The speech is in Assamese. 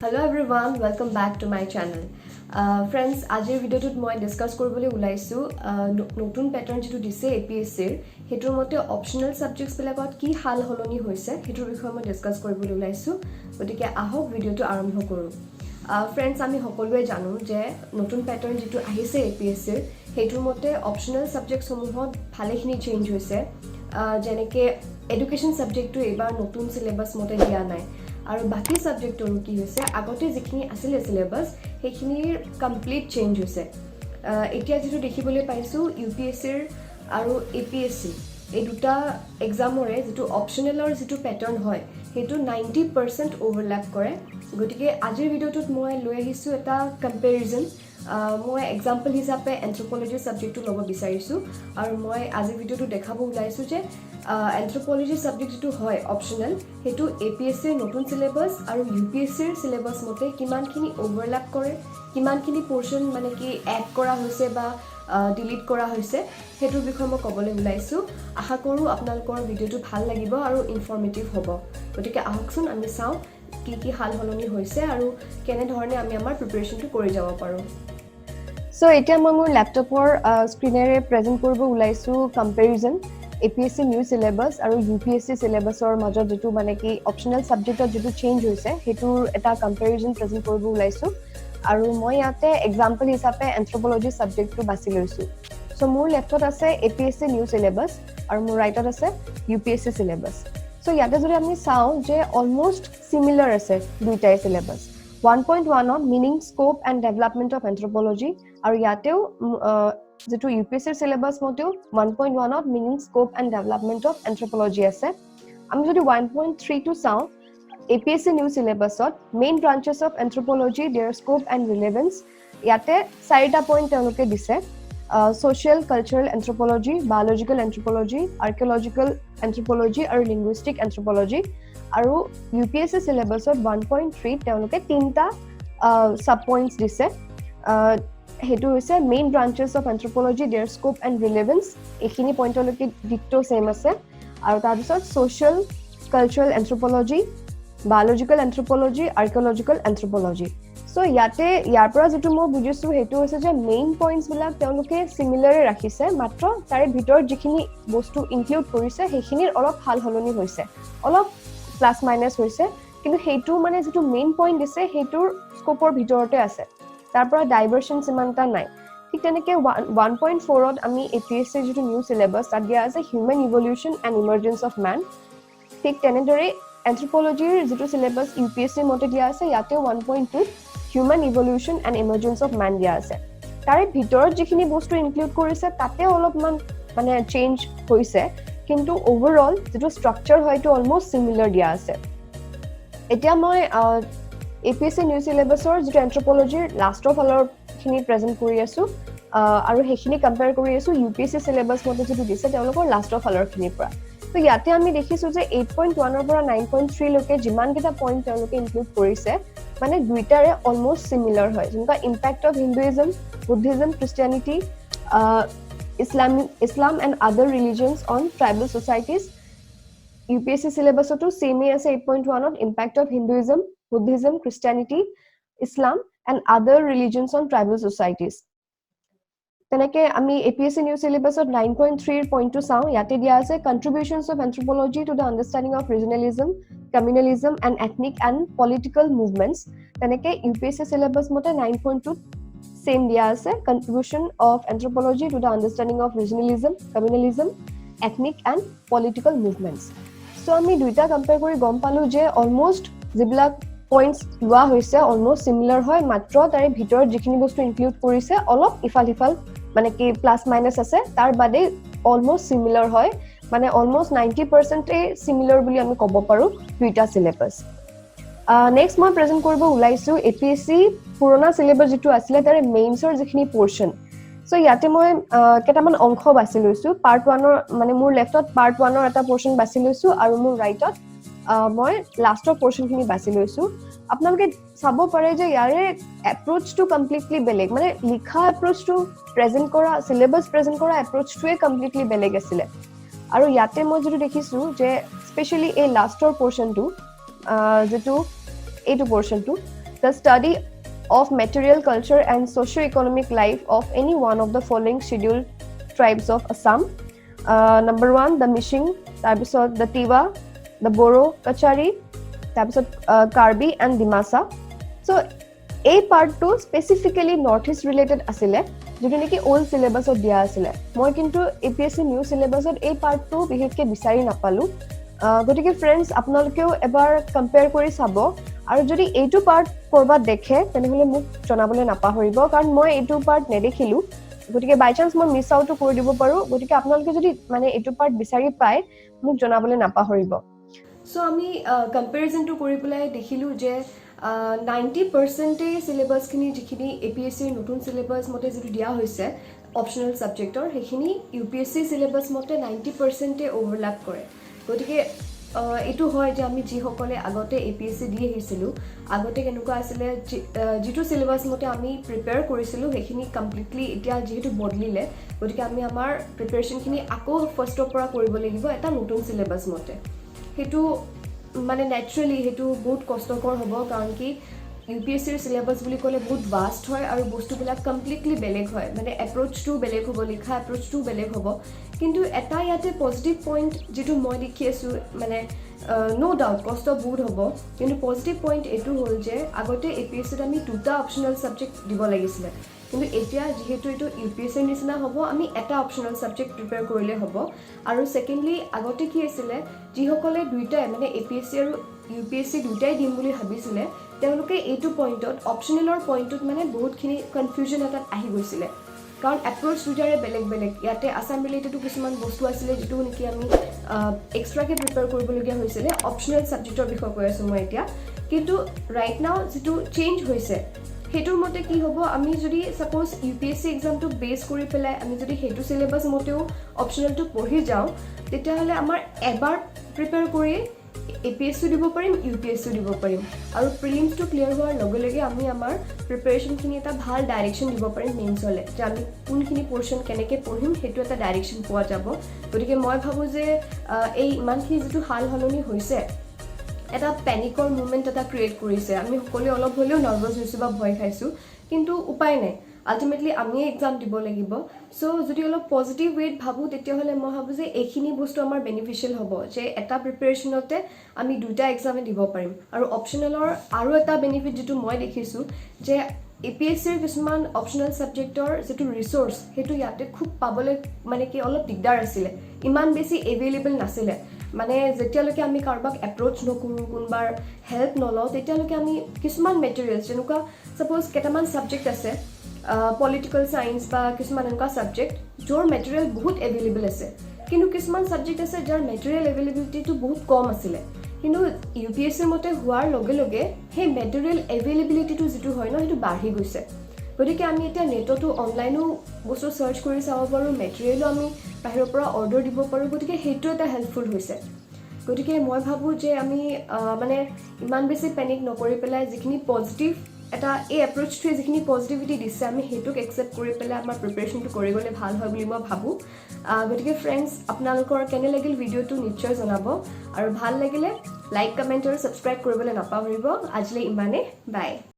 Hello everyone, welcome back to my channel, friends. আজিৰ ভিডিঅ'টোত মই ডিছকাছ কৰিবলৈ ওলাইছোঁ নতুন পেটাৰ্ণ যিটো দিছে এপিএছচিৰ, সেইটোৰ মতে অপশ্যনেল ছাবজেক্টছবিলাকত কি সাল সলনি হৈছে, সেইটোৰ বিষয়ে মই ডিছকাছ কৰিবলৈ ওলাইছোঁ। গতিকে আহক, ভিডিঅ'টো আৰম্ভ কৰোঁ। ফ্ৰেণ্ডছ, আমি সকলোৱে জানো যে নতুন পেটাৰ্ণ যিটো আহিছে এপিএছচিৰ, সেইটোৰ মতে অপশ্যনেল ছাবজেক্টছসমূহত ভালেখিনি চেঞ্জ হৈছে। যেনেকৈ এডুকেশ্যন ছাবজেক্টটো এইবাৰ নতুন চিলেবাছ মতে দিয়া নাই আৰু বাকী ছাবজেক্টৰো কি হৈছে, আগতে যিখিনি আছিলে চিলেবাছ, সেইখিনিৰ কমপ্লিট চেঞ্জ হৈছে। এতিয়া যিটো দেখিবলৈ পাইছোঁ, ইউপিএছচিৰ আৰু এপিএছচি এই দুটা এক্সামৰে যিটো অপশ্যনেলৰ যিটো পেটাৰ্ণ হয়, সেইটো 90% অ'ভাৰলেপ কৰে। গতিকে আজিৰ ভিডিঅ'টোত মই লৈ আহিছোঁ এটা কম্পেৰিজন। মই এক্সাম্পল হিচাপে এন্থ্ৰপলজি ছাবজেক্টটো ল'ব বিচাৰিছোঁ আৰু মই আজিৰ ভিডিঅ'টো দেখাব ওলাইছোঁ যে এন্থ্ৰপলজি ছাবজেক্ট যিটো হয় অপশ্যনেল, সেইটো এপিএছচিৰ নতুন চিলেবাছ আৰু ইউপিএছচিৰ চিলেবাছ মতে কিমানখিনি অ'ভাৰলেপ কৰে, কিমানখিনি পৰ্চন মানে কি এড কৰা হৈছে বা ডিলিট কৰা হৈছে, সেইটোৰ বিষয়ে মই ক'বলৈ ওলাইছোঁ। আশা কৰোঁ আপোনালোকৰ ভিডিঅ'টো ভাল লাগিব আৰু ইনফৰ্মেটিভ হ'ব। গতিকে আহকচোন, আমি চাওঁ কি কি সাল সলনি হৈছে আৰু কেনেধৰণে আমি আমাৰ প্ৰিপেৰেশ্যনটো কৰি যাব পাৰোঁ। চ' এতিয়া মই মোৰ লেপটপৰ স্ক্ৰীনেৰে প্ৰেজেণ্ট কৰিব ওলাইছোঁ comparison APSC new syllabus আৰু ইউপিএছচি চিলেবাছৰ মাজত যিটো মানে কি অপশ্যনেল ছাবজেক্টত যিটো চেঞ্জ হৈছে, সেইটোৰ এটা কম্পেৰিজন প্ৰেজেণ্ট কৰিব ওলাইছোঁ। আৰু মই ইয়াতে এক্সাম্পল হিচাপে এন্থ্ৰপলজি ছাবজেক্টটো বাছি লৈছোঁ। চ' মোৰ লেফ্টত আছে এপিএছচি নিউ চিলেবাছ আৰু মোৰ ৰাইটত আছে ইউপিএছচি চিলেবাছ। চ' ইয়াতে যদি আমি চাওঁ যে অলমষ্ট চিমিলাৰ আছে দুইটাই চিলেবাছ। 1.1ত meaning, scope and development of anthropology আৰু ইয়াতেও যিটো ইউপিএছচিৰ চিলেবাছ মতেও 1.1ত meaning, scope and development of anthropology আছে। আমি যদি 1.3টো চাওঁ, এপিএছচি নিউ চিলেবাছত main branches of anthropology, their scope and relevance, ইয়াতে চাৰিটা পইণ্ট তেওঁলোকে দিছে: social cultural anthropology, biological anthropology, archaeological anthropology আৰু লিংগুইষ্টিক এন্থ্ৰপলজি। আৰু ইউপিএছচি চিলেবাছত 1.3ত তেওঁলোকে তিনিটা ছাব পইণ্টছ দিছে। সেইটো হৈছে main branches of anthropology, their scope and relevance, এইখিনি পইণ্টলৈকে ডিট্টো ছেইম আছে। আৰু তাৰপিছত social cultural anthropology, biological anthropology, archaeological anthropology. So ইয়াতে ইয়াৰ পৰা যিটো মই বুজিছোঁ, সেইটো হৈছে যে মেইন পইণ্টছবিলাক তেওঁলোকে চিমিলাৰে ৰাখিছে, মাত্ৰ তাৰে ভিতৰত যিখিনি বস্তু ইনক্লুড কৰিছে, সেইখিনিৰ অলপ সাল সলনি হৈছে, অলপ প্লাছ মাইনাছ হৈছে, কিন্তু সেইটো মানে যিটো মেইন পইণ্ট দিছে, সেইটোৰ স্ক'পৰ ভিতৰতে আছে, তাৰ পৰা ডাইভাৰ্চনছ ইমান এটা নাই। ঠিক তেনেকৈ 1.4ত আমি এপিএছচিৰ যিটো নিউ চিলেবাছ, তাত দিয়া আছে human evolution and emergence of man। ঠিক তেনেদৰে এন্থ্ৰপলজিৰ যিটো চিলেবাছ ইউপিএছচিৰ মতে দিয়া আছে, ইয়াতেও 1.2ত human evolution and emergence of man দিয়া আছে। তাৰে ভিতৰত যিখিনি বস্তু ইনক্লুড কৰিছে, তাতে অলপমান মানে চেঞ্জ হৈছে, কিন্তু অভাৰঅল যিটো ষ্ট্ৰাকচাৰ হয়, সেইটো অলমষ্ট চিমিলাৰ দিয়া আছে। এতিয়া মই এপিএছচি নিউ চিলেবাছৰ যিটো এন্থ্ৰপলজিৰ লাষ্টৰ ফালৰখিনি প্ৰেজেণ্ট কৰি আছোঁ আৰু সেইখিনি কম্পেয়াৰ কৰি আছোঁ ইউপিএছচি চিলেবাছ মতে যিটো দিছে, তেওঁলোকৰ লাষ্টৰ ফালৰখিনিৰ পৰা। ত' ইয়াতে আমি দেখিছোঁ যে 8.1ৰ পৰা 9.3লৈকে যিমানকেইটা পইণ্ট তেওঁলোকে ইনক্লুড কৰিছে, মানে দুইটাৰে অলমষ্ট চিমিলাৰ হয়, যেনেকুৱা impact of Hinduism, Buddhism, Christianity, Islam and other religions on tribal societies। UPSC চিলেবাছতো ছেইমেই আছে, 8.1ত impact of Hinduism, Buddhism, Christianity, Islam and other religions on tribal societies। তেনেকে আমি এপিএছচি নিউ চিলেবাছত 9.3ৰ পইণ্টটো চাওঁ। ইয়াতে দিয়া আছে contributions of anthropology to the understanding of regionalism, communalism and ethnic and political movements। তেনেকে ইউপিএছচি চিলেবাছ মতে 9.2ত ছেইম দিয়া আছে, contribution of anthropology to the understanding of regionalism, communalism, ethnic and political movements। So আমি দুইটা কম্পেয়াৰ কৰি গম পালো যে অলমষ্ট যিবিলাক পইণ্টছ লোৱা হৈছে, অলমষ্ট চিমিলাৰ হয়, মাত্ৰ তাৰে ভিতৰত যিখিনি বস্তু ইনক্লুড কৰিছে, অলপ ইফাল সিফাল মানে কি প্লাছ মাইনাছ আছে, তাৰ বাদে অলমষ্ট চিমিলাৰ হয়। মানে অলমষ্ট 90%েই চিমিলাৰ বুলি আমি ক'ব পাৰোঁ দুইটা চিলেবাছ। নেক্সট মই প্ৰেজেণ্ট কৰিব ওলাইছোঁ এপিএছচি পুৰণা চিলেবাছ যিটো আছিলে, তাৰে মেইনছৰ যিখিনি পৰ্চন। চ' ইয়াতে মই কেইটামান অংশ বাছি লৈছোঁ। পাৰ্ট ওৱানৰ, মানে মোৰ লেফ্টত পাৰ্ট ওৱানৰ এটা পৰ্চন বাছি লৈছোঁ আৰু মোৰ ৰাইটত মই লাষ্টৰ পৰ্চনখিনি বাছি লৈছোঁ। আপোনালোকে চাব পাৰে যে ইয়াৰে এপ্ৰ'চটো কমপ্লিটলি বেলেগ, মানে লিখা এপ্ৰ'চটো, প্ৰেজেণ্ট কৰা চিলেবাছ, প্ৰেজেণ্ট কৰা এপ্ৰ'চটোৱে কমপ্লিটলি বেলেগ আছিলে। আৰু ইয়াতে মই যিটো দেখিছোঁ যে স্পেচিয়েলি এই লাষ্টৰ পৰ্চনটো, যিটো এইটো পৰ্চনটো, the study of material culture and socio economic life of any one of the following scheduled tribes of Assam. Number one, the Mishing, তাৰপিছত the Tiwa, the Boro Kachari, তাৰপিছত কাৰ্বি এণ্ড ডিমাচা। চ' এই পাৰ্টটো স্পেচিফিকেলি নৰ্থ ইষ্ট ৰিলেটেড আছিলে, যিটো নেকি অল্ড চিলেবাছত দিয়া আছিলে। মই কিন্তু এপিএছচি নিউ চিলেবাছত এই পাৰ্টটো বিশেষকৈ বিচাৰি নাপালোঁ। গতিকে ফ্ৰেণ্ডছ, আপোনালোকেও এবাৰ কম্পেয়াৰ কৰি চাব আৰু যদি এইটো পাৰ্ট ক'ৰবাত দেখে, তেনেহ'লে মোক জনাবলৈ নাপাহৰিব, কাৰণ মই এইটো পাৰ্ট নেদেখিলোঁ। গতিকে বাই চান্স মই মিছ আউটো কৰি দিব পাৰোঁ। গতিকে আপোনালোকে যদি মানে এইটো পাৰ্ট বিচাৰি পায়, মোক জনাবলৈ নাপাহৰিব। চ' আমি কম্পেৰিজনটো কৰি পেলাই দেখিলোঁ যে 90%-েই চিলেবাছখিনি, যিখিনি এপিএছচিৰ নতুন চিলেবাছ মতে যিটো দিয়া হৈছে অপশ্যনেল ছাবজেক্টৰ, সেইখিনি ইউপিএছচি চিলেবাছ মতে 90%-েই অ'ভাৰলেপ কৰে। গতিকে এইটো হয় যে আমি যিসকলে আগতে এপিএছচি দি আহিছিলোঁ, আগতে কেনেকুৱা আছিলে, যিটো চিলেবাছ মতে আমি প্ৰিপেয়াৰ কৰিছিলোঁ, সেইখিনি কমপ্লিটলি এতিয়া যিহেতু বদলিলে, গতিকে আমি আমাৰ প্ৰিপেৰেশ্যনখিনি আকৌ ফাৰ্ষ্টৰ পৰা কৰিব লাগিব এটা নতুন চিলেবাছ মতে। সেইটো মানে নেচাৰেলি সেইটো বহুত কষ্টকৰ হ'ব, কাৰণ কি ইউপিএছচিৰ চিলেবাছ বুলি ক'লে বহুত ভাষ্ট হয় আৰু বস্তুবিলাক কমপ্লিটলি বেলেগ হয়, মানে এপ্ৰ'চটোও বেলেগ হ'ব, লিখা এপ্ৰ'চটোও বেলেগ হ'ব। কিন্তু এটা ইয়াতে পজিটিভ পইণ্ট যিটো মই দেখি আছোঁ, মানে ন' ডাউট কষ্ট বহুত হ'ব, কিন্তু পজিটিভ পইণ্ট এইটো হ'ল যে আগতে এপিএছচিত আমি দুটা অপশ্যনেল ছাবজেক্ট দিব লাগিছিলে, কিন্তু এতিয়া যিহেতু এইটো ইউপিএছচিৰ নিচিনা হ'ব, আমি এটা অপশ্যনেল ছাবজেক্ট প্ৰিপেয়াৰ কৰিলে হ'ব। আৰু ছেকেণ্ডলি, আগতে কি আছিলে, যিসকলে দুয়োটাই, মানে এপিএছচি আৰু ইউপিএছচি দুয়োটাই দিম বুলি ভাবিছিলে, তেওঁলোকে এইটো পইণ্টত, অপশ্যনেলৰ পইণ্টটোত মানে বহুতখিনি কনফিউজন এটাত আহি গৈছিলে, কাৰণ এপ্ৰ'চ দুয়োটাৰে বেলেগ বেলেগ। ইয়াতে আছাম ৰিলেটেডো কিছুমান বস্তু আছিলে, যিটো নেকি আমি এক্সট্ৰাকৈ প্ৰিপেয়াৰ কৰিবলগীয়া হৈছিলে। অপশ্যনেল ছাবজেক্টৰ বিষয়ে কৈ আছোঁ মই এতিয়া। কিন্তু ৰাইট now যিটো চেঞ্জ হৈছে, সেইটোৰ মতে কি হ'ব, আমি যদি ছাপ'জ ইউপিএছচি এক্সামটো বেছ কৰি পেলাই আমি যদি সেইটো চিলেবাছ মতেও অপশ্যনেলটো পঢ়ি যাওঁ, তেতিয়াহ'লে আমাৰ এবাৰ প্ৰিপেয়াৰ কৰি এপিএছচিও দিব পাৰিম, ইউপিএছচিও দিব পাৰিম আৰু প্ৰিলিমছটো ক্লিয়াৰ হোৱাৰ লগে লগে আমি আমাৰ প্ৰিপেৰেশ্যনখিনি এটা ভাল ডাইৰেকশ্যন দিব পাৰিম মেইনছলৈ, যে আমি কোনখিনি পৰ্চন কেনেকৈ পঢ়িম, সেইটো এটা ডাইৰেকশ্যন পোৱা যাব। গতিকে মই ভাবোঁ যে এই ইমানখিনি যিটো সাল সলনি হৈছে, এটা পেনিকৰ মুভমেণ্ট এটা ক্ৰিয়েট কৰিছে। আমি সকলোৱে অলপ হ'লেও নাৰ্ভাছ হৈছোঁ বা ভয় খাইছোঁ, কিন্তু উপায় নাই, আল্টিমেটলি আমিয়ে এক্সাম দিব লাগিব। চ' যদি অলপ পজিটিভ ৱেত ভাবোঁ, তেতিয়াহ'লে মই ভাবোঁ যে এইখিনি বস্তু আমাৰ বেনিফিচিয়েল হ'ব যে এটা প্ৰিপেৰেশ্যনতে আমি দুটা এক্সামে দিব পাৰিম। আৰু অপশ্যনেলৰ আৰু এটা বেনিফিট যিটো মই দেখিছোঁ যে এপিএছচিৰ কিছুমান অপশ্যনেল ছাবজেক্টৰ যিটো ৰিচ'ৰ্চ, সেইটো ইয়াতে খুব পাবলৈ মানে কি অলপ দিগদাৰ আছিলে, ইমান বেছি এভেইলেবল নাছিলে। মানে যেতিয়ালৈকে আমি কাৰোবাক এপ্ৰ'চ নকৰোঁ, কোনোবাৰ হেল্প নলওঁ, তেতিয়ালৈকে আমি কিছুমান মেটেৰিয়েলছ, যেনেকুৱা ছাপ'জ কেইটামান ছাবজেক্ট আছে, পলিটিকেল ছায়েন্স বা কিছুমান এনেকুৱা ছাবজেক্ট য'ৰ মেটেৰিয়েল বহুত এভেইলেবল আছে, কিন্তু কিছুমান ছাবজেক্ট আছে যাৰ মেটেৰিয়েল এভেইলেবিলিটিটো বহুত কম আছিলে। কিন্তু ইউপিএছচিৰ মতে হোৱাৰ লগে লগে সেই মেটেৰিয়েল এভেইলেবিলিটিটো যিটো হয় ন, সেইটো বাঢ়ি গৈছে। গতিকে আমি এতিয়া নেটতো অনলাইনো বস্তু চাৰ্চ কৰি চাব পাৰোঁ, মেটেৰিয়েলো আমি বাহিৰৰ পৰা অৰ্ডাৰ দিব পাৰোঁ। গতিকে সেইটো এটা হেল্পফুল হৈছে। গতিকে মই ভাবোঁ যে আমি মানে ইমান বেছি পেনিক নকৰি পেলাই যিখিনি পজিটিভ এটা এই এপ্ৰ'চটোৱে যিখিনি পজিটিভিটি দিছে, আমি সেইটোক একচেপ্ট কৰি পেলাই আমাৰ প্ৰিপেৰেশ্যনটো কৰি গ'লে ভাল হয় বুলি মই ভাবোঁ। গতিকে ফ্ৰেণ্ডছ, আপোনালোকৰ কেনে লাগিল ভিডিঅ'টো নিশ্চয় জনাব আৰু ভাল লাগিলে লাইক, কমেণ্ট আৰু ছাবস্ক্ৰাইব কৰিবলৈ নাপাহৰিব। আজিলৈ ইমানেই, বাই।